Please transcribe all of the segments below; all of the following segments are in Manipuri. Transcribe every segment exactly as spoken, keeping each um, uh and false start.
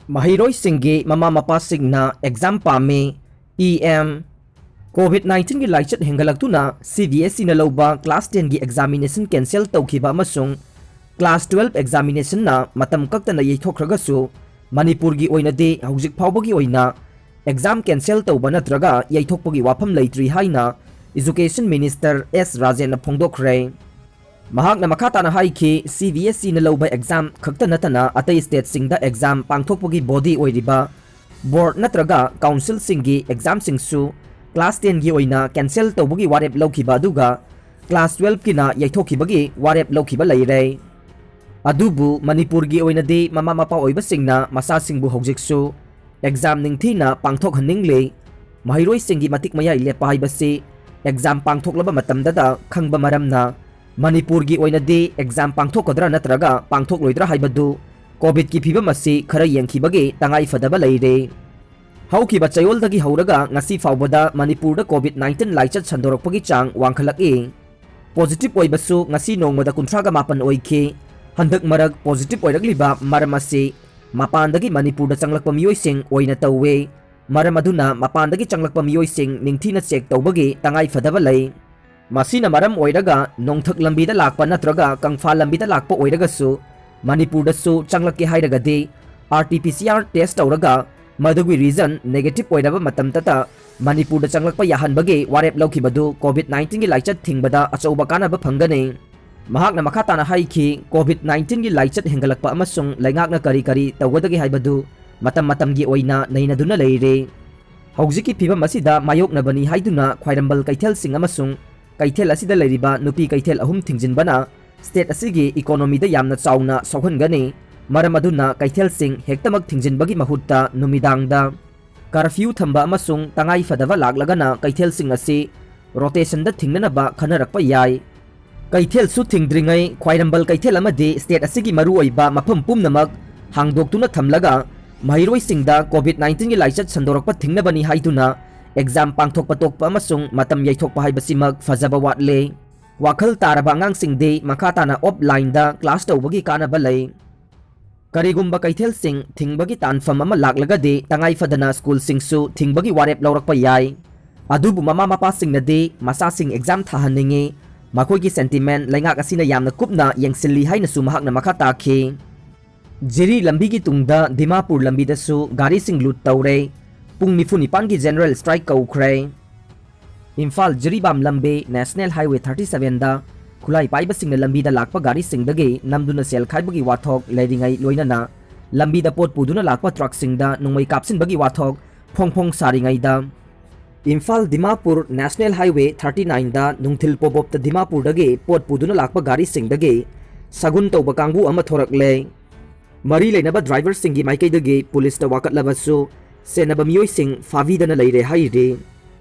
ꯃꯍꯩꯔꯣꯏꯁꯤꯡꯒꯤ ꯃꯃꯥ ꯃꯄꯥꯁꯤꯡꯅ ꯑꯦꯛꯖꯥꯝ ꯄꯥꯝꯃꯤ꯫ E M. ꯀꯣꯚꯤꯗ ꯅꯥꯏꯟꯇꯤꯟꯒꯤ ꯂꯥꯏꯆꯠ ꯍꯦꯟꯒꯠꯂꯛꯇꯨꯅ ꯁꯤ ꯕꯤ ꯑꯦꯁ ꯏꯅ ꯂꯧꯕ ꯀ꯭ꯂꯥꯁ ꯇꯦꯟꯒꯤ ꯑꯦꯛꯖꯥꯃꯤꯅꯦꯁꯟ ꯀꯦꯟꯁꯦꯜ ꯇꯧꯈꯤꯕ ꯑꯃꯁꯨꯡ ꯀ꯭ꯂꯥꯁ ꯇꯨꯋꯦꯜꯕ ꯑꯦꯛꯖꯥꯃꯤꯅꯦꯁꯟꯅ ꯃꯇꯝ ꯀꯛꯇꯅ ꯌꯩꯊꯣꯛꯈ꯭ꯔꯒꯁꯨ, ꯃꯅꯤꯄꯨꯔꯒꯤ ꯑꯣꯏꯅꯗꯤ ꯍꯧꯖꯤꯛ ꯐꯥꯎꯕꯒꯤ ꯑꯣꯏꯅ ꯑꯦꯛꯖꯥꯝ ꯀꯦꯟꯁꯦꯜ ꯇꯧꯕ ꯅꯠꯇ꯭ꯔꯒ ꯌꯩꯊꯣꯛꯄꯒꯤ ꯋꯥꯐꯝ ꯂꯩꯇ꯭ꯔꯤ ꯍꯥꯏꯅ ꯏꯖꯨꯀꯦꯁꯟ ꯃꯤꯅꯤꯁꯇꯔ ꯑꯦꯁ ꯔꯥꯖꯦꯟꯅ ꯐꯣꯡꯗꯣꯛꯈ꯭ꯔꯦ꯫ ꯃꯍꯥꯛꯅ ꯃꯈꯥ ꯇꯥꯅ ꯍꯥꯏꯈꯤ, ꯁꯤ ꯕꯤ ꯑꯦꯁ ꯏꯅ ꯂꯧꯕ ꯑꯦꯛꯖꯥꯝ ꯈꯛꯇ ꯅꯠꯇꯅ ꯑꯇꯩ ꯁ꯭ꯇꯦꯠꯁꯤꯡꯗ ꯑꯦꯛꯖꯥꯝ ꯄꯥꯡꯊꯣꯛꯄꯒꯤ ꯕꯣꯗꯤ ꯑꯣꯏꯔꯤꯕ ꯕꯣꯔꯗ ꯅꯠꯇ꯭ꯔꯒ ꯀꯥꯎꯟꯁꯤꯜꯁꯤꯡꯒꯤ ꯑꯦꯛꯖꯥꯝꯁꯤꯡꯁꯨ ꯀ꯭ꯂꯥꯁ ꯇꯦꯟꯒꯤ ꯑꯣꯏꯅ ꯀꯦꯟꯁꯦꯜ ꯇꯧꯕꯒꯤ ꯋꯥꯔꯦꯞ ꯂꯧꯈꯤꯕ ꯑꯗꯨꯒ ꯀ꯭ꯂꯥꯁ ꯇꯨꯋꯦꯜꯕꯀꯤꯅ ꯌꯩꯊꯣꯛꯈꯤꯕꯒꯤ ꯋꯥꯔꯦꯞ ꯂꯧꯈꯤꯕ ꯂꯩꯔꯦ꯫ ꯑꯗꯨꯕꯨ ꯃꯅꯤꯄꯨꯔꯒꯤ ꯑꯣꯏꯅꯗꯤ ꯃꯃꯥ ꯃꯄꯥ ꯑꯣꯏꯕꯁꯤꯡꯅ ꯃꯆꯥꯁꯤꯡꯕꯨ ꯍꯧꯖꯤꯛꯁꯨ ꯑꯦꯛꯖꯥꯝ ꯅꯤꯡꯊꯤꯅ ꯄꯥꯡꯊꯣꯛꯍꯟꯅꯤꯡꯂꯤ꯫ ꯃꯍꯩꯔꯣꯏꯁꯤꯡꯒꯤ ꯃꯇꯤꯛ ꯃꯌꯥꯏ ꯂꯦꯞꯄ ꯍꯥꯏꯕꯁꯤ ꯑꯦꯛꯖꯥꯝ ꯄꯥꯡꯊꯣꯛꯂꯕ ꯃꯇꯝꯗꯗ ꯈꯪꯕ ꯃꯔꯝꯅ, ꯃꯅꯤꯄꯨꯔꯒꯤ ꯑꯣꯏꯅꯗꯤ ꯑꯦꯛꯖꯥꯝ ꯄꯥꯡꯊꯣꯛꯀꯗ꯭ꯔꯥ ꯅꯠꯇ꯭ꯔꯒ ꯄꯥꯡꯊꯣꯛꯂꯣꯏꯗ꯭ꯔꯥ ꯍꯥꯏꯕꯗꯨ ꯀꯣꯚꯤꯗꯀꯤ ꯐꯤꯕꯝ ꯑꯁꯤ ꯈꯔ ꯌꯦꯡꯈꯤꯕꯒꯤ ꯇꯉꯥꯏ ꯐꯗꯕ ꯂꯩꯔꯦ꯫ ꯍꯧꯈꯤꯕ ꯆꯌꯣꯜꯗꯒꯤ ꯍꯧꯔꯒ ꯉꯁꯤ ꯐꯥꯎꯕꯗ ꯃꯅꯤꯄꯨꯔꯗ ꯀꯣꯚꯤꯗ ꯅꯥꯏꯟꯇꯤꯟ ꯂꯥꯏꯆꯠ ꯁꯟꯗꯣꯔꯛꯄꯒꯤ ꯆꯥꯡ ꯋꯥꯡꯈꯠꯂꯛꯏ꯫ ꯄꯣꯖꯤꯇꯤꯚ ꯑꯣꯏꯕꯁꯨ ꯉꯁꯤ ꯅꯣꯡꯃꯗ ꯀꯨꯟꯊ꯭ꯔꯥꯒ ꯃꯥꯄꯟ ꯑꯣꯏꯈꯤ꯫ ꯍꯟꯗꯛ ꯃꯔꯛ ꯄꯣꯖꯤꯇꯤꯚ ꯑꯣꯏꯔꯛꯂꯤꯕ ꯃꯔꯝ ꯑꯁꯤ ꯃꯄꯥꯟꯗꯒꯤ ꯃꯅꯤꯄꯨꯔꯗ ꯆꯪꯂꯛꯄ ꯃꯤꯑꯣꯏꯁꯤꯡ ꯑꯣꯏꯅ ꯇꯧꯋꯦ꯫ ꯃꯔꯝ ꯑꯗꯨꯅ ꯃꯄꯥꯟꯗꯒꯤ ꯆꯪꯂꯛꯄ ꯃꯤꯑꯣꯏꯁꯤꯡ ꯅꯤꯡꯊꯤꯅ ꯆꯦꯛ ꯇꯧꯕꯒꯤ ꯇꯉꯥꯏ ꯐꯗꯕ ꯂꯩ꯫ ꯃꯁꯤꯅ ꯃꯔꯝ ꯑꯣꯏꯔꯒ ꯅꯣꯡꯊꯛ ꯂꯝꯕꯤꯗ ꯂꯥꯛꯄ ꯅꯠꯇ꯭ꯔꯒ ꯀꯪꯐꯥꯜ ꯂꯝꯕꯤꯗ ꯂꯥꯛꯄ ꯑꯣꯏꯔꯒꯁꯨ ꯃꯅꯤꯄꯨꯔꯗꯁꯨ ꯆꯪꯂꯛꯀꯦ ꯍꯥꯏꯔꯒꯗꯤ R T P C R test ꯇꯧꯔꯒ ꯃꯗꯨꯒꯤ ꯔꯤꯖꯟ ꯅꯦꯒꯦꯇꯤꯚ ꯑꯣꯏꯔꯕ ꯃꯇꯝꯗꯇ ꯃꯅꯤꯄꯨꯔꯗ ꯆꯪꯂꯛꯄ ꯌꯥꯍꯟꯕꯒꯤ ꯋꯥꯔꯦꯞ ꯂꯧꯈꯤꯕꯗꯨ ꯀꯣꯚꯤꯗ ꯅꯥꯏꯟꯇꯤꯟꯒꯤ ꯂꯥꯏꯆꯠ ꯊꯤꯡꯕꯗ ꯑꯆꯧꯕ ꯀꯥꯟꯅꯕ ꯐꯪꯒꯅꯤ꯫ ꯃꯍꯥꯛꯅ ꯃꯈꯥ ꯇꯥꯅ ꯍꯥꯏꯈꯤ, ꯀꯣꯚꯤꯗ ꯅꯥꯏꯟꯇꯤꯟꯒꯤ ꯂꯥꯏꯆꯠ ꯍꯦꯟꯒꯠꯂꯛꯄ ꯑꯃꯁꯨꯡ ꯂꯩꯉꯥꯛꯅ ꯀꯔꯤ ꯀꯔꯤ ꯇꯧꯒꯗꯒꯦ ꯍꯥꯏꯕꯗꯨ ꯃꯇꯝ ꯃꯇꯝꯒꯤ ꯑꯣꯏꯅ ꯅꯩꯅꯗꯨꯅ ꯂꯩꯔꯦ꯫ ꯍꯧꯖꯤꯛꯀꯤ ꯐꯤꯕꯝ ꯑꯁꯤꯗ ꯃꯥꯌꯣꯛꯅꯕꯅꯤ ꯍꯥꯏꯗꯨꯅ ꯈ꯭ꯋꯥꯏꯔꯝꯕꯟ ꯀꯩꯊꯦꯜꯁꯤꯡ ꯑꯃꯁꯨꯡ ꯀꯩꯊꯦꯜ ꯑꯁꯤꯗ ꯂꯩꯔꯤꯕ ꯅꯨꯄꯤ ꯀꯩꯊꯦꯜ ꯑꯍꯨꯝ ꯊꯤꯡꯖꯤꯟꯕꯅ ꯁ꯭ꯇꯦꯠ ꯑꯁꯤꯒꯤ ꯏꯀꯣꯅꯣꯃꯤꯗ ꯌꯥꯝꯅ ꯆꯥꯎꯅ ꯁꯣꯛꯍꯟꯒꯅꯤ꯫ ꯃꯔꯝ ꯑꯗꯨꯅ ꯀꯩꯊꯦꯜꯁꯤꯡ ꯍꯦꯛꯇꯃꯛ ꯊꯤꯡꯖꯤꯟꯕꯒꯤ ꯃꯍꯨꯠꯇ ꯅꯨꯃꯤꯗꯥꯡꯗ ꯀꯔꯐ꯭ꯌꯨ ꯊꯝꯕ ꯑꯃꯁꯨꯡ ꯇꯉꯥꯏ ꯐꯗꯕ ꯂꯥꯛꯂꯒꯅ ꯀꯩꯊꯦꯜꯁꯤꯡ ꯑꯁꯤ ꯔꯣꯇꯦꯁꯟꯗ ꯊꯤꯡꯅꯅꯕ ꯈꯟꯅꯔꯛꯄ ꯌꯥꯏ꯫ ꯀꯩꯊꯦꯜꯁꯨ ꯊꯤꯡꯗ꯭ꯔꯤꯉꯩ ꯈ꯭ꯋꯥꯏꯔꯝꯕꯟ ꯀꯩꯊꯦꯜ ꯑꯃꯗꯤ ꯁ꯭ꯇꯦꯠ ꯑꯁꯤꯒꯤ ꯃꯔꯨꯑꯣꯏꯕ ꯃꯐꯝ ꯄꯨꯝꯅꯃꯛ ꯍꯥꯡꯗꯣꯛꯇꯨꯅ ꯊꯝꯂꯒ ꯃꯍꯩꯔꯣꯏꯁꯤꯡꯗ ꯀꯣꯚꯤꯗ ꯅꯥꯏꯟꯇꯤꯟꯒꯤ ꯂꯥꯏꯆꯠ ꯁꯟꯗꯣꯔꯛꯄ ꯊꯤꯡꯅꯕꯅꯤ ꯍꯥꯏꯗꯨꯅ ꯑꯦꯛꯖꯥꯝ ꯄꯥꯡꯊꯣꯛꯄ ꯇꯣꯛꯄ ꯑꯃꯁꯨꯡ ꯃꯇꯝ ꯌꯩꯊꯣꯛꯄ ꯍꯥꯏꯕꯁꯤꯃꯛ ꯐꯖꯕ ꯋꯥꯠꯂꯦ꯫ ꯋꯥꯈꯜ ꯇꯥꯔꯕ ꯑꯉꯥꯡꯁꯤꯡꯗꯤ ꯃꯈꯥ ꯇꯥꯅ ꯑꯣꯐꯂꯥꯏꯟꯗ ꯀ꯭ꯂꯥꯁ ꯇꯧꯕꯒꯤ ꯀꯥꯟꯅꯕ ꯂꯩ꯫ ꯀꯔꯤꯒꯨꯝꯕ ꯀꯩꯊꯦꯜꯁꯤꯡ ꯊꯤꯡꯕꯒꯤ ꯇꯥꯟꯐꯝ ꯑꯃ ꯂꯥꯛꯂꯒꯗꯤ, ꯇꯉꯥꯏ ꯐꯗꯅ ꯁ꯭ꯀꯨꯜꯁꯤꯡꯁꯨ ꯊꯤꯡꯕꯒꯤ ꯋꯥꯔꯦꯞ ꯂꯧꯔꯛꯄ ꯌꯥꯏ꯫ ꯑꯗꯨꯕꯨ ꯃꯃꯥ ꯃꯄꯥꯁꯤꯡꯅꯗꯤ ꯃꯆꯥꯁꯤꯡ ꯑꯦꯛꯖꯥꯝ ꯊꯥꯍꯟꯅꯤꯡꯏ, ꯃꯈꯣꯏꯒꯤ ꯁꯦꯟꯇꯤꯃꯦꯟ ꯂꯩꯉꯥꯛ ꯑꯁꯤꯅ ꯌꯥꯝꯅ ꯀꯨꯞꯅ ꯌꯦꯡꯁꯤꯜꯂꯤ ꯍꯥꯏꯅꯁꯨ ꯃꯍꯥꯛꯅ ꯃꯈꯥ ꯇꯥꯈꯤ꯫ ꯖꯤꯔꯤ ꯂꯝꯕꯤꯒꯤ ꯇꯨꯡꯗ ꯗꯤꯃꯥꯄꯨꯔ ꯂꯝꯕꯤꯗꯁꯨ ꯒꯥꯔꯤꯁꯤꯡ ꯂꯨꯠ ꯇꯧꯔꯦ꯫ ꯄꯨꯡ ꯅꯤꯐꯨ ꯅꯤꯄꯥꯟꯒꯤ ꯖꯦꯅꯔꯦꯜ ꯁ꯭ꯇ꯭ꯔꯥꯏꯛ ꯀꯧꯈ꯭ꯔꯦ꯫ ꯏꯝꯐꯥꯜ ꯖꯤꯔꯤꯕꯥꯝ ꯂꯝꯕꯤ ꯅꯦꯁꯅꯦꯜ ꯍꯥꯏꯋꯦ ꯊꯥꯔꯇꯤ ꯁꯚꯦꯟꯗ ꯈꯨꯠꯂꯥꯏ ꯄꯥꯏꯕꯁꯤꯡꯅ ꯂꯝꯕꯤꯗ ꯂꯥꯛꯄ ꯒꯥꯔꯤꯁꯤꯡꯗꯒꯤ ꯅꯝꯗꯨꯅ ꯁꯦꯜ ꯈꯥꯏꯕꯒꯤ ꯋꯥꯊꯣꯛ ꯂꯩꯔꯤꯉꯩ ꯂꯣꯏꯅꯅ ꯂꯝꯕꯤꯗ ꯄꯣꯠ ꯄꯨꯗꯨꯅ ꯂꯥꯛꯄ ꯇ꯭ꯔꯛꯁꯤꯡꯗ ꯅꯣꯡꯃꯩ ꯀꯥꯞꯁꯤꯟꯕꯒꯤ ꯋꯥꯊꯣꯛ ꯐꯣꯡ ꯐꯣꯡ ꯁꯥꯔꯤꯉꯩꯗ, Imphal Dimapur national highway thirty nine ꯅꯨꯡꯊꯤꯜ ꯄꯣꯕꯣꯞꯇ ꯗꯤꯃꯥꯄꯨꯔꯗꯒꯤ ꯄꯣꯠ ꯄꯨꯗꯨꯅ ꯂꯥꯛꯄ ꯒꯥꯔꯤꯁꯤꯡꯗꯒꯤ ꯁꯒꯨꯟ ꯇꯧꯕ ꯀꯥꯡꯕꯨ ꯑꯃ ꯊꯣꯔꯛꯂꯦ꯫ ꯃꯔꯤ ꯂꯩꯅꯕ ꯗ꯭ꯔꯥꯏꯚꯔꯁꯤꯡꯒꯤ ꯃꯥꯏꯀꯩꯗꯒꯤ ꯄꯨꯂꯤꯁꯇ ꯋꯥꯀꯠꯂꯕꯁꯨ, ꯁꯦꯟꯅꯕ ꯃꯤꯑꯣꯏꯁꯤꯡ ꯐꯥꯕꯤꯗꯅ ꯂꯩꯔꯦ ꯍꯥꯏꯔꯤ꯫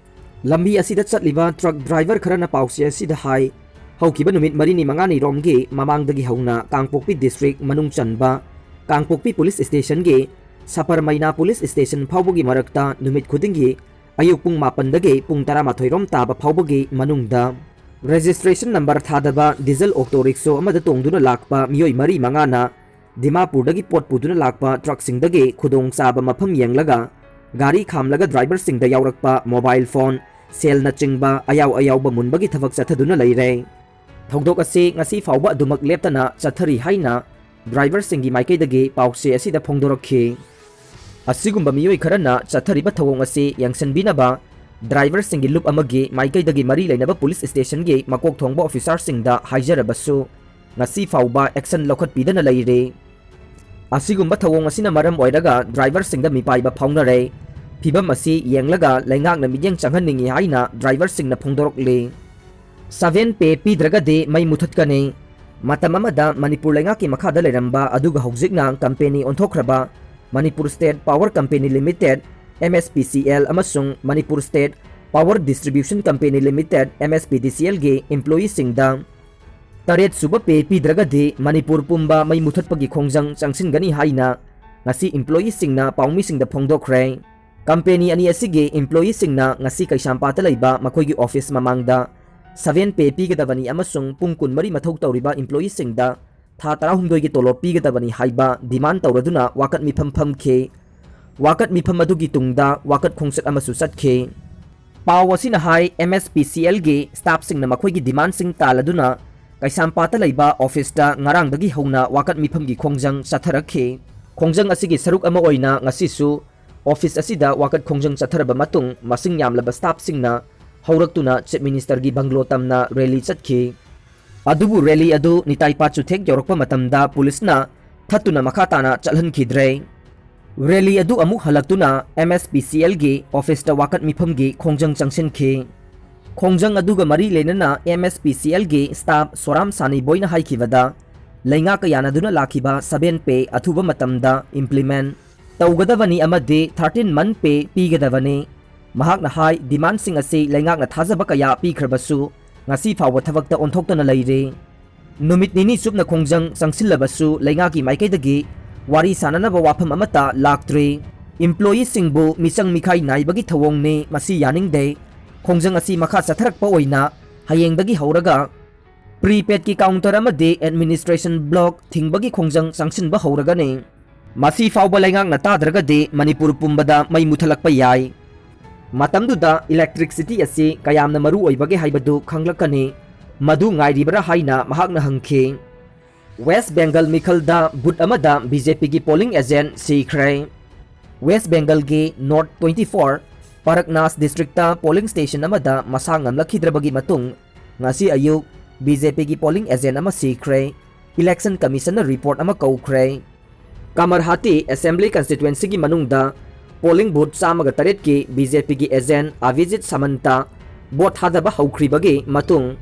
ꯂꯝꯕꯤ ꯑꯁꯤꯗ ꯆꯠꯂꯤꯕ ꯇ꯭ꯔꯛ ꯗ꯭ꯔꯥꯏꯚꯔ ꯈꯔꯅ ꯄꯥꯎꯆꯦ ꯑꯁꯤꯗ ꯍꯥꯏ, ꯍꯧꯈꯤꯕ ꯅꯨꯃꯤꯠ ꯃꯔꯤꯅꯤ ꯃꯉꯥꯅꯤꯔꯣꯝꯒꯤ ꯃꯃꯥꯡꯗꯒꯤ ꯍꯧꯅ ꯀꯥꯡꯄꯣꯛꯄꯤ ꯗꯤꯁꯇ꯭ꯔꯤꯛ ꯃꯅꯨꯡ ꯆꯟꯕ ꯀꯥꯡꯄꯣꯛꯄꯤ ꯄꯨꯂꯤꯁ ꯁ꯭ꯇꯦꯁꯟꯒꯤ ꯁꯄꯔꯃꯩꯅꯥ ꯄꯨꯂꯤꯁ ꯁ꯭ꯇꯦꯁꯟ ꯐꯥꯎꯕꯒꯤ ꯃꯔꯛꯇ ꯅꯨꯃꯤꯠ ꯈꯨꯗꯤꯡꯒꯤ ꯑꯌꯨꯛ ꯄꯨꯡ ꯃꯥꯄꯟꯗꯒꯤ ꯄꯨꯡ ꯇꯔꯥꯃꯥꯊꯣꯏ ꯔꯣꯝ ꯇꯥꯕ ꯐꯥꯎꯕꯒꯤ ꯃꯅꯨꯡꯗ ꯔꯦꯖꯤꯁꯇ꯭ꯔꯦꯁꯟ ꯅꯝꯕꯔ ꯊꯥꯗꯕ ꯗꯤꯖꯜ ꯑꯣꯛꯇꯣ ꯔꯤꯛꯁꯣ ꯑꯃꯗ ꯇꯣꯡꯗꯨꯅ ꯂꯥꯛꯄ ꯃꯤꯑꯣꯏ ꯃꯔꯤ ꯃꯉꯥꯅ ꯗꯤꯃꯥꯄꯨꯔꯗꯒꯤ ꯄꯣꯠ ꯄꯨꯗꯨꯅ ꯂꯥꯛꯄ ꯇ꯭ꯔꯛꯁꯤꯡꯗꯒꯤ ꯈꯨꯗꯣꯡꯆꯥꯕ ꯃꯐꯝ ꯌꯦꯡꯂꯒ ꯒꯥꯔꯤ ꯈꯥꯝꯂꯒ ꯗ꯭ꯔꯥꯏꯚꯔꯁꯤꯡꯗ ꯌꯥꯎꯔꯛꯄ ꯃꯣꯕꯥꯏꯜ ꯐꯣꯟ, ꯁꯦꯜꯅꯆꯤꯡꯕ ꯑꯌꯥꯎ ꯑꯌꯥꯎꯕ ꯃꯨꯟꯕꯒꯤ ꯊꯕꯛ ꯆꯠꯊꯗꯨꯅ ꯂꯩꯔꯦ꯫ ꯊꯧꯗꯣꯛ ꯑꯁꯤ ꯉꯁꯤ ꯐꯥꯎꯕ ꯑꯗꯨꯃꯛ ꯂꯦꯞꯇꯅ ꯆꯠꯊꯔꯤ ꯍꯥꯏꯅ ꯗ꯭ꯔꯥꯏꯚꯔꯁꯤꯡꯒꯤ ꯃꯥꯏꯀꯩꯗꯒꯤ ꯄꯥꯎꯆꯦ ꯑꯁꯤꯗ ꯐꯣꯡꯗꯣꯔꯛꯈꯤ꯫ ꯑꯁꯤꯒꯨꯝꯕ ꯃꯤꯑꯣꯏ ꯈꯔꯅ ꯆꯠꯊꯔꯤꯕ ꯊꯧꯑꯣꯡ ꯑꯁꯤ ꯌꯦꯡꯁꯤꯟꯕꯤꯅꯕ ꯗ꯭ꯔꯥꯏꯚꯔꯁꯤꯡꯒꯤ ꯂꯨꯞ ꯑꯃꯒꯤ ꯃꯥꯏꯀꯩꯗꯒꯤ ꯃꯔꯤ ꯂꯩꯅꯕ ꯄꯨꯂꯤꯁ ꯁ꯭ꯇꯦꯁꯟꯒꯤ ꯃꯀꯣꯛ ꯊꯣꯡꯕ ꯑꯣꯐꯤꯁꯥꯔꯁꯤꯡꯗ ꯍꯥꯏꯖꯔꯕꯁꯨ, ꯉꯁꯤ ꯐꯥꯎꯕ ꯑꯦꯛꯁꯟ ꯂꯧꯈꯠꯄꯤꯗꯅ ꯂꯩꯔꯤ꯫ ꯑꯁꯤꯒꯨꯝꯕ ꯊꯧꯑꯣꯡ ꯑꯁꯤꯅ ꯃꯔꯝ ꯑꯣꯏꯔꯒ ꯗ꯭ꯔꯥꯏꯚꯔꯁꯤꯡꯗ ꯃꯤꯄꯥꯏꯕ ꯐꯥꯎꯅꯔꯦ꯫ ꯐꯤꯚꯝ ꯑꯁꯤ ꯌꯦꯡꯂꯒ ꯂꯩꯉꯥꯛꯅ ꯃꯤꯠꯌꯦꯡ ꯆꯪꯍꯟꯅꯤꯡꯏ ꯍꯥꯏꯅ ꯗ꯭ꯔꯥꯏꯚꯔꯁꯤꯡꯅ ꯐꯣꯡꯗꯣꯔꯛꯂꯤ꯫ ꯁꯚꯦꯟ ꯄꯦ ꯄꯤꯗ꯭ꯔꯒꯗꯤ ꯃꯩ ꯃꯨꯊꯠꯀꯅꯤ꯫ ꯃꯇꯝ ꯑꯃꯗ ꯃꯅꯤꯄꯨꯔ ꯂꯩꯉꯥꯛꯀꯤ ꯃꯈꯥꯗ ꯂꯩꯔꯝꯕ ꯑꯗꯨꯒ ꯍꯧꯖꯤꯛꯅ ꯀꯝꯄꯦꯅꯤ ꯑꯣꯟꯊꯣꯛꯈ꯭ꯔꯕ Manipur state power company limited, M S P C L, ꯑꯃꯁꯨꯡ Manipur state power distribution company limited, M S P D C ꯑꯦꯜꯒꯤ ꯏꯝꯄ꯭ꯂꯣꯌꯤꯁꯤꯡꯗ ꯇꯔꯦꯠ ꯁꯨꯕ ꯄꯦ ꯄꯤꯗ꯭ꯔꯒꯗꯤ ꯃꯅꯤꯄꯨꯔ ꯄꯨꯝꯕ ꯃꯩ ꯃꯨꯊꯠꯄꯒꯤ ꯈꯣꯡꯖꯪ ꯆꯪꯁꯤꯟꯒꯅꯤ ꯍꯥꯏꯅ ꯉꯁꯤ ꯏꯝꯄ꯭ꯂꯣꯌꯤꯁꯤꯡꯅ ꯄꯥꯎꯃꯤꯁꯤꯡꯗ ꯐꯣꯡꯗꯣꯛꯈ꯭ꯔꯦ꯫ ꯀꯝꯄꯦꯅꯤ ꯑꯅꯤ ꯑꯁꯤꯒꯤ ꯏꯝꯄ꯭ꯂꯣꯌꯤꯁꯤꯡꯅ ꯉꯁꯤ ꯀꯩꯁꯥꯝꯄꯥꯠꯇ ꯂꯩꯕ ꯃꯈꯣꯏꯒꯤ ꯑꯣꯐꯤꯁ ꯃꯃꯥꯡꯗ ꯁꯚꯦꯟ ꯄꯦ ꯄꯤꯒꯗꯕꯅꯤ ꯑꯃꯁꯨꯡ ꯄꯨꯡ ꯀꯨꯟꯃꯔꯤ ꯃꯊꯧ ꯇꯧꯔꯤꯕ ꯏꯝꯄ꯭ꯂꯣꯌꯤꯁꯤꯡꯗ ꯊꯥ ꯇꯔꯥꯍꯨꯝꯗꯣꯏꯒꯤ ꯇꯣꯂꯣꯞ ꯄꯤꯒꯗꯕꯅꯤ ꯍꯥꯏꯕ demand ꯇꯧꯔꯗꯨꯅ ꯋꯥꯀꯠ ꯃꯤꯐꯝ ꯐꯝꯈꯤ꯫ ꯋꯥꯀꯠ ꯃꯤꯐꯝ ꯑꯗꯨꯒꯤ ꯇꯨꯡꯗ ꯋꯥꯀꯠ ꯈꯣꯡꯆꯠ ꯑꯃꯁꯨ ꯆꯠꯈꯤ꯫ ꯄꯥꯎ ꯑꯁꯤꯅ ꯍꯥꯏ, M S P C L ꯒꯤ staff ꯁꯤꯡꯅ ꯃꯈꯣꯏꯒꯤ demand ꯁꯤꯡ ꯇꯥꯜꯂꯗꯨꯅ ꯀꯩꯁꯥꯝꯄꯥꯠꯇ ꯂꯩꯕ office ꯇ ꯉꯔꯥꯡꯗꯒꯤ ꯍꯧꯅ ꯋꯥꯀꯠ ꯃꯤꯐꯝꯒꯤ ꯈꯣꯡꯖꯪ ꯆꯠꯊꯔꯛꯈꯤ꯫ ꯈꯣꯡꯖꯪ ꯑꯁꯤꯒꯤ ꯁꯔꯨꯛ ꯑꯃ ꯑꯣꯏꯅ ꯉꯁꯤꯁꯨ office ꯑꯁꯤꯗ ꯋꯥꯀꯠ ꯈꯣꯡꯖꯪ ꯆꯠꯊꯔꯕ ꯃꯇꯨꯡ, ꯃꯁꯤꯡ ꯌꯥꯝꯂꯕ staff ꯁꯤꯡꯅ ꯍꯧꯔꯛꯇꯨꯅ Chief Minister ꯒꯤ bungalow ꯇꯝꯅ rally ꯆꯠꯈꯤ꯫ ꯑꯗꯨꯕꯨ rally ꯑꯗꯨ ꯅꯤꯇꯥꯏ ꯄꯥꯠ ꯆꯨꯊꯦꯛ ꯌꯧꯔꯛꯄ ꯃꯇꯝꯗ police ꯅ ꯊꯠꯇꯨꯅ ꯃꯈꯥ ꯇꯥꯅ ꯆꯠꯍꯟꯈꯤꯗ꯭ꯔꯦ꯫ Rally ꯑꯗꯨ ꯑꯃꯨꯛ ꯍꯜꯂꯛꯇꯨꯅ M S P C L ꯒꯤ office ꯇ ꯋꯥꯀꯠ ꯃꯤꯐꯝꯒꯤ ꯈꯣꯡꯖꯪ ꯆꯪꯁꯤꯟꯈꯤ꯫ ꯈꯣꯡꯖꯪ ꯑꯗꯨꯒ ꯃꯔꯤ ꯂꯩꯅꯅ M S P C L ꯒꯤ staff ꯁꯣꯔꯥꯝ ꯁꯥꯅꯤꯕꯣꯏꯅ ꯍꯥꯏꯈꯤꯕꯗ, ꯂꯩꯉꯥꯛꯀ ꯌꯥꯅꯗꯨꯅ ꯂꯥꯛꯈꯤꯕ seven pay ꯑꯊꯨꯕ ꯃꯇꯝꯗ implement ꯇꯧꯒꯗꯕꯅꯤ ꯑꯃꯗꯤ thirteen month pay ꯄꯤꯒꯗꯕꯅꯤ꯫ ꯃꯍꯥꯛꯅ ꯍꯥꯏ, demand ꯁꯤꯡ ꯑꯁꯤ ꯂꯩꯉꯥꯛꯅ ꯊꯥꯖꯕ ꯀꯌꯥ ꯄꯤꯈ꯭ꯔꯕꯁꯨ ꯉꯁꯤ ꯐꯥꯎꯕ ꯊꯕꯛꯇ ꯑꯣꯟꯊꯣꯛꯇꯅ ꯂꯩꯔꯤ꯫ ꯅꯨꯃꯤꯠ ꯅꯤꯅꯤ ꯆꯨꯞꯅ ꯈꯣꯡꯖꯪ ꯆꯪꯁꯤꯜꯂꯕꯁꯨ ꯂꯩꯉꯥꯛꯀꯤ ꯃꯥꯏꯀꯩꯗꯒꯤ ꯋꯥꯔꯤ ꯁꯥꯅꯅꯕ ꯋꯥꯐꯝ ꯑꯃꯠꯇ ꯂꯥꯛꯇ꯭ꯔꯤ꯫ Employee ꯁꯤꯡꯕꯨ ꯃꯤꯆꯪ ꯃꯤꯈꯥꯏ ꯅꯥꯏꯕꯒꯤ ꯊꯧꯑꯣꯡꯅꯤ, ꯃꯁꯤ ꯌꯥꯅꯤꯡꯗꯦ꯫ ꯈꯣꯡꯖꯪ ꯑꯁꯤ ꯃꯈꯥ ꯆꯠꯊꯔꯛꯄ ꯑꯣꯏꯅ ꯍꯌꯦꯡꯗꯒꯤ ꯍꯧꯔꯒ prepaid ꯀꯤ counter ꯑꯃꯗꯤ administration block ꯊꯤꯡꯕꯒꯤ ꯈꯣꯡꯖꯪ ꯆꯪꯁꯤꯟꯕ ꯍꯧꯔꯒꯅꯤ꯫ ꯃꯁꯤ ꯐꯥꯎꯕ ꯂꯩꯉꯥꯛꯅ ꯇꯥꯗ꯭ꯔꯒꯗꯤ ꯃꯅꯤꯄꯨꯔ ꯄꯨꯝꯕꯗ ꯃꯩ ꯃꯨꯊꯠꯂꯛꯄ ꯌꯥꯏ꯫ ꯃꯇꯝꯗꯨꯗ electricity ꯑꯁꯤ ꯀꯌꯥꯝꯅ ꯃꯔꯨ ꯑꯣꯏꯕꯒꯦ ꯍꯥꯏꯕꯗꯨ ꯈꯪꯂꯛꯀꯅꯤ꯫ ꯃꯗꯨ ꯉꯥꯏꯔꯤꯕ꯭ꯔꯥ ꯍꯥꯏꯅ ꯃꯍꯥꯛꯅ ꯍꯪꯈꯤ꯫ West Bengal ꯃꯤꯈꯜꯗ booth ꯑꯃꯗ B J P ꯒꯤ polling agent ꯁꯤꯈ꯭ꯔꯦ꯫ West Bengal ꯒꯤ North twenty four Parganas district ꯇ polling station ꯑꯃꯗ ꯃꯁꯥ ꯉꯝꯂꯛꯈꯤꯗ꯭ꯔꯕꯒꯤ ꯃꯇꯨꯡ, ꯉꯁꯤ ꯑꯌꯨꯛ B J P ꯒꯤ polling agent ꯑꯃ ꯁꯤꯈ꯭ꯔꯦ꯫ Election Commission ꯅ report ꯑꯃ ꯀꯧꯈ꯭ꯔꯦ꯫ ꯀꯃꯔꯍꯥꯇꯤ Assembly Constituency ꯒꯤ ꯃꯅꯨꯡꯗ polling booth ꯆꯥꯝꯃꯒ ꯇꯔꯦꯠꯀꯤ B J P ꯒꯤ agent Abhijit Samanta vote ꯊꯥꯗꯕ ꯍꯧꯈ꯭ꯔꯤꯕꯒꯤ ꯃꯇꯨꯡ,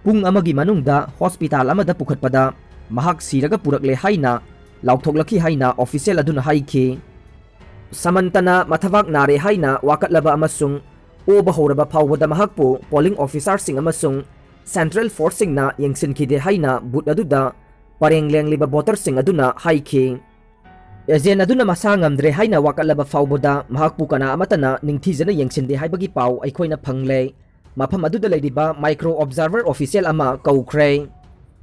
ꯄꯨꯡ ꯑꯃꯒꯤ ꯃꯅꯨꯡꯗ hospital ꯑꯃꯗ ꯄꯨꯈꯠꯄꯗ ꯃꯍꯥꯛ ꯁꯤꯔꯒ ꯄꯨꯔꯛꯂꯦ ꯍꯥꯏꯅ ꯂꯥꯎꯊꯣꯛꯂꯛꯈꯤ ꯍꯥꯏꯅ official ꯑꯗꯨꯅ ꯍꯥꯏꯈꯤ꯫ ꯁꯃꯟꯇꯅ ꯃꯊꯕꯥꯛ ꯅꯥꯔꯦ ꯍꯥꯏꯅ ꯋꯥꯀꯠꯂꯕ ꯑꯃꯁꯨꯡ ꯑꯣꯕ ꯍꯧꯔꯕ ꯐꯥꯎꯕꯗ ꯃꯍꯥꯛꯄꯨ polling officer ꯁꯤꯡ ꯑꯃꯁꯨꯡ central force ꯁꯤꯡꯅ ꯌꯦꯡꯁꯤꯟꯈꯤꯗꯦ ꯍꯥꯏꯅ booth ꯑꯗꯨꯗ ꯄꯔꯦꯡ ꯂꯦꯡꯂꯤꯕ voter ꯁꯤꯡ ꯑꯗꯨꯅ ꯍꯥꯏꯈꯤ꯫ Agent ꯑꯗꯨꯅ ꯃꯁꯥ ꯉꯝꯗ꯭ꯔꯦ ꯍꯥꯏꯅ ꯋꯥꯀꯠꯂꯕ ꯐꯥꯎꯕꯗ ꯃꯍꯥꯛꯄꯨ ꯀꯅꯥ ꯑꯃꯠꯇꯅ ꯅꯤꯡꯊꯤꯖꯅ ꯌꯦꯡꯁꯤꯟꯗꯦ ꯍꯥꯏꯕꯒꯤ ꯄꯥꯎ ꯑꯩꯈꯣꯏꯅ ꯐꯪꯂꯦ꯫ ꯃꯐꯝ ꯑꯗꯨꯗ ꯂꯩꯔꯤꯕ micro observer official ꯑꯃ ꯀꯧꯈ꯭ꯔꯦ꯫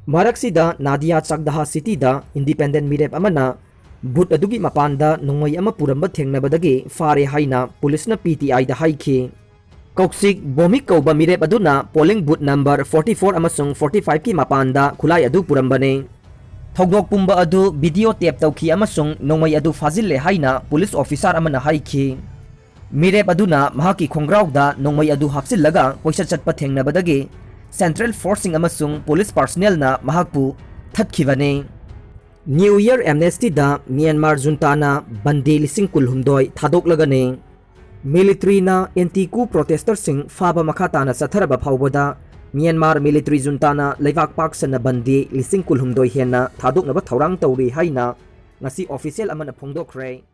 ꯃꯔꯛꯁꯤꯗ ꯅꯥꯗꯤꯌꯥ ꯆꯥꯛꯗꯍꯥ ꯁꯤꯇꯤꯗ ꯏꯟꯗꯤꯄꯦꯟꯗꯦꯟ ꯃꯤꯔꯦꯞ ꯑꯃꯅ ꯕꯨꯠ ꯑꯗꯨꯒꯤ ꯃꯄꯥꯟꯗ ꯅꯣꯡꯃꯩ ꯑꯃ ꯄꯨꯔꯝꯕ ꯊꯦꯡꯅꯕꯗꯒꯤ ꯐꯥꯔꯦ ꯍꯥꯏꯅ ꯄꯨꯂꯤꯁꯅ ꯄꯤ ꯇꯤ ꯑꯥꯏꯗ ꯍꯥꯏꯈꯤ꯫ ꯀꯧꯁꯤꯛ ꯕꯣꯃꯤꯛ ꯀꯧꯕ ꯃꯤꯔꯦꯞ ꯑꯗꯨꯅ ꯄꯣꯂꯤꯡ ꯕꯨꯠ ꯅꯝꯕꯔ ꯐꯣꯔꯇꯤ ꯐꯣꯔ ꯑꯃꯁꯨꯡ ꯐꯣꯔꯇꯤ ꯐꯥꯏꯚꯀꯤ ꯃꯄꯥꯟꯗ ꯈꯨꯠꯂꯥꯏ ꯑꯗꯨ ꯄꯨꯔꯝꯕꯅꯤ꯫ ꯊꯧꯗꯣꯛ ꯄꯨꯝꯕ ꯑꯗꯨ ꯚꯤꯗꯤꯑꯣ ꯇꯦꯞ ꯇꯧꯈꯤ ꯑꯃꯁꯨꯡ ꯅꯣꯡꯃꯩ ꯑꯗꯨ ꯐꯥꯖꯤꯜꯂꯦ ꯍꯥꯏꯅ ꯄꯨꯂꯤꯁ ꯑꯣꯐꯤꯁꯥꯔ ꯑꯃꯅ ꯍꯥꯏꯈꯤ꯫ ꯃꯤꯔꯦꯞ ꯑꯗꯨꯅ ꯃꯍꯥꯛꯀꯤ ꯈꯣꯡꯒ꯭ꯔꯥꯎꯗ ꯅꯣꯡꯃꯩ ꯑꯗꯨ ꯍꯥꯞꯆꯤꯜꯂꯒ ꯀꯣꯏꯆꯠ ꯆꯠꯄ ꯊꯦꯡꯅꯕꯗꯒꯤ ꯁꯦꯟꯇ꯭ꯔꯦꯜ ꯐꯣꯔꯁꯁꯤꯡ ꯑꯃꯁꯨꯡ ꯄꯨꯂꯤꯁ ꯄꯥꯔꯁꯅꯦꯜꯅ ꯃꯍꯥꯛꯄꯨ ꯊꯠꯈꯤꯕꯅꯤ꯫ ꯅ꯭ꯌꯨ ꯏꯌꯔ ꯑꯦꯝꯅꯦꯁꯇꯤꯗ ꯃ꯭ꯌꯥꯟꯃꯥꯔ ꯖꯨꯟꯇꯥꯅ ꯕꯟꯗꯤ ꯂꯤꯁꯤꯡ ꯀꯨꯟꯍꯨꯝꯗꯣꯏ ꯊꯥꯗꯣꯛꯂꯒꯅꯤ꯫ ꯃꯤꯂꯤꯇ꯭ꯔꯤꯅ ꯑꯦꯟꯇꯤ ꯀꯨ ꯄ꯭ꯔꯣꯇꯦꯁꯇꯔꯁꯤꯡ ꯐꯥꯕ ꯃꯈꯥ ꯇꯥꯅ ꯆꯠꯊꯔꯕ ꯐꯥꯎꯕꯗ ꯃ꯭ꯌꯥꯟꯃꯥꯔ ꯃꯤꯂꯤꯇ꯭ꯔꯤ ꯖꯨꯟꯇꯥꯅ ꯂꯩꯕꯥꯛ ꯄꯥꯛ ꯁꯟꯅ ꯕꯟꯗꯤ ꯂꯤꯁꯤꯡ ꯀꯨꯟꯍꯨꯝꯗꯣꯏ ꯍꯦꯟꯅ ꯊꯥꯗꯣꯛꯅꯕ ꯊꯧꯔꯥꯡ ꯇꯧꯔꯤ ꯍꯥꯏꯅ ꯉꯁꯤ ꯑꯣꯐꯤꯁꯤꯌꯦꯜ ꯑꯃꯅ ꯐꯣꯡꯗꯣꯛꯈ꯭ꯔꯦ꯫